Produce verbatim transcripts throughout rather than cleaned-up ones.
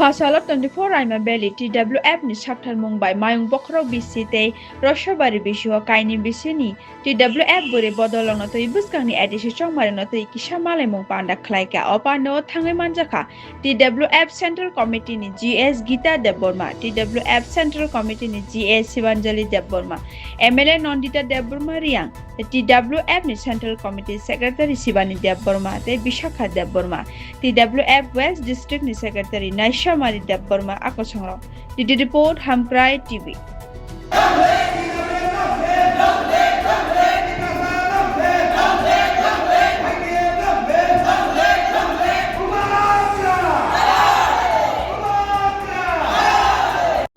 Phasalo twenty-four Raima Valley T W F ni sakthar mung bai Mayung Bokhorok bisi tei Roshabari bisio kaini bisini T W F bwrwi bodolrokno twi bwskangni A D C chongmarokno twi kisa malaimung panda khlaikha. O pandao thangwi manjakha T W F Central Committee ni G S Gita Debbarma, T W F Central Committee ni G S Sibanjali Debbarma, M L A Nandita Debbarma Riang, T W F ni Central Committee Secretary Shivani Debbarma tei Vishakha Debbarma, T W F West District ni Secretary Naishamari Debbarma a kwchwngrok. D D report, Hamkrai T V.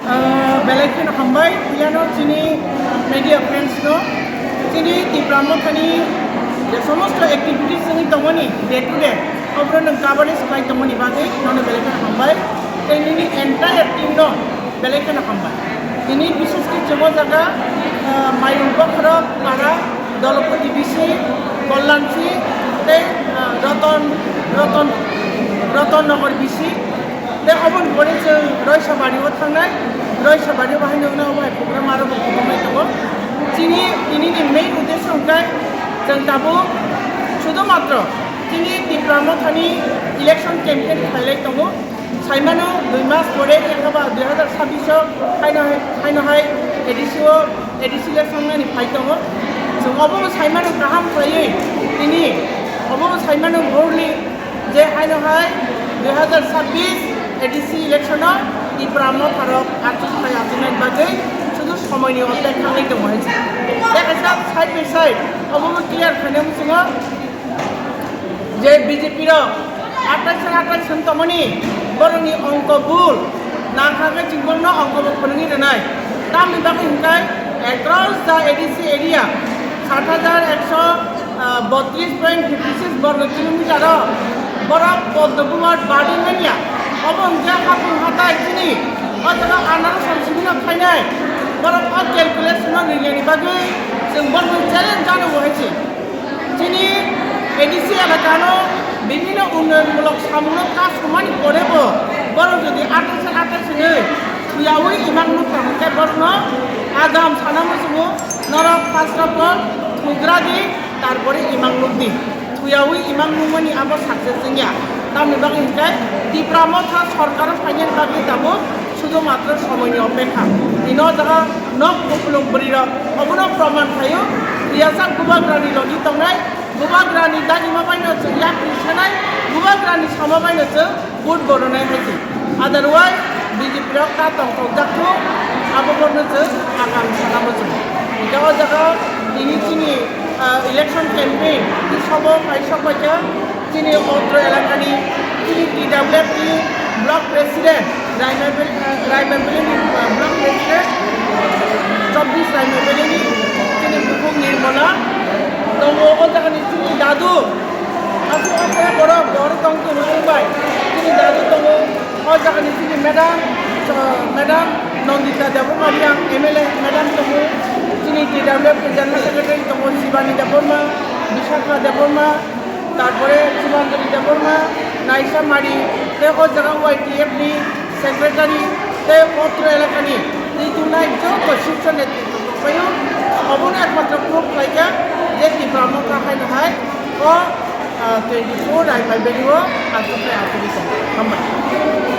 Ah, belai kheno hambai, puilano chini media friends no, chini Tipra Mothani je somosto activities wngwi tongmani day to day, oborok nwng coverage khlai tongmani bagwi nono belai kheno hambai, tei nini entire team no belai kheno hambai. Tini bishesh khe chwng o jaga, ah, Mayung Bokhorok para, Dolopati bisi, Kollansi, tei, ah, Roton, Roton, Roton Nagar bisi. Tei oboni pore chwng Roisabari o thangnai, Roisabari o bahai nuknai, obo hai program aro bo kwbangma tongo. Chini, tini ni main uddesho hwnkhe chwng tabuk sudhumatro chini Tipra Mothani election campaign khlailai tongo. Saimano dui mas pore, ekaba dui hazar sabbish o haino, haino hai A D C o, A D C election nani phai tongo. Chwng obono saimano kaham khlaiwi tini obono saimano borli je haino hai dui hazar sabbish A D C election o Tipra Motharok achuk phai achuknai bagwi sudu somoini opekha wngwi tongo hai se. Tei kaisa side by side obono clear khaina muchungo je B J P rok atais atais wng tongmani, borokni ongko bul nangkha khe chwng borokno ongko bo phwnwngwi rwnai. Tamni bagwi hwnkhe across the A D C area sat hajar ekso botris point fifty six borgo kilometer o borok Padma Award badi manya. Obo hwnkhe hapung hatai chini o jaga anaro samsini no khainai. Borok o calculation no rilani bagwi chwng borokno challenge jano bo hai se. Chini A D C elakano bibhinno unnayonmulok samungno kasumani porebo borok jodi atais atais hwnwi thuyaui imang nukha hwnkhe borokno agam sana muchungo norok first of all thugradi, tarpore imang nukdi. Thuyaui imang nukmani abo success wngya. Tamni bagwi hwnkhe Tipra Motha sorkaro phainani bagwi tabuk sudhumatro somoini opekha. Tini o jaga nok kupulung bwrwirok obono proman khlaio. Thuyajak bubagrani logi tongnai, bubagrani dagima baino chwng yakni senai, bubagrani sama baino chwng vote bo rwnai hai se. Otherwise B J P rok ta tongthokjak thung, abo borno chwng agam sana muchung. Hwnkhe o jaga tini chini ah, election campaign sobo phai sok paikha chini otro elakani chini T W F ni block president, Raimabel-, ah, Raimabelini, ah, block president, chobbish Raimabelini chini bukhuk Nirmala tongo, o jagani chini dadu, aswk aswk borok borok tong tongmani bai chini dadu tongo. O jagani chini madam, uh, madam Nandita Debbarma Riang, M L A madam tongo, chini T W F ni general secretary tongo Shivani Debbarma, Vishakha Debbarma, tarpore Shivanjali Debbarma, Naisa Mari, tei o jaga Y T F ni secretary, tei otro elakani twi tongnai joto shirso netrito tongpaio. Obono ekmatro proof khlaikha je Tipra Motha haino hai o, uh, twenty-four Raimabeli o achuknai achugwi tongo. Hambai.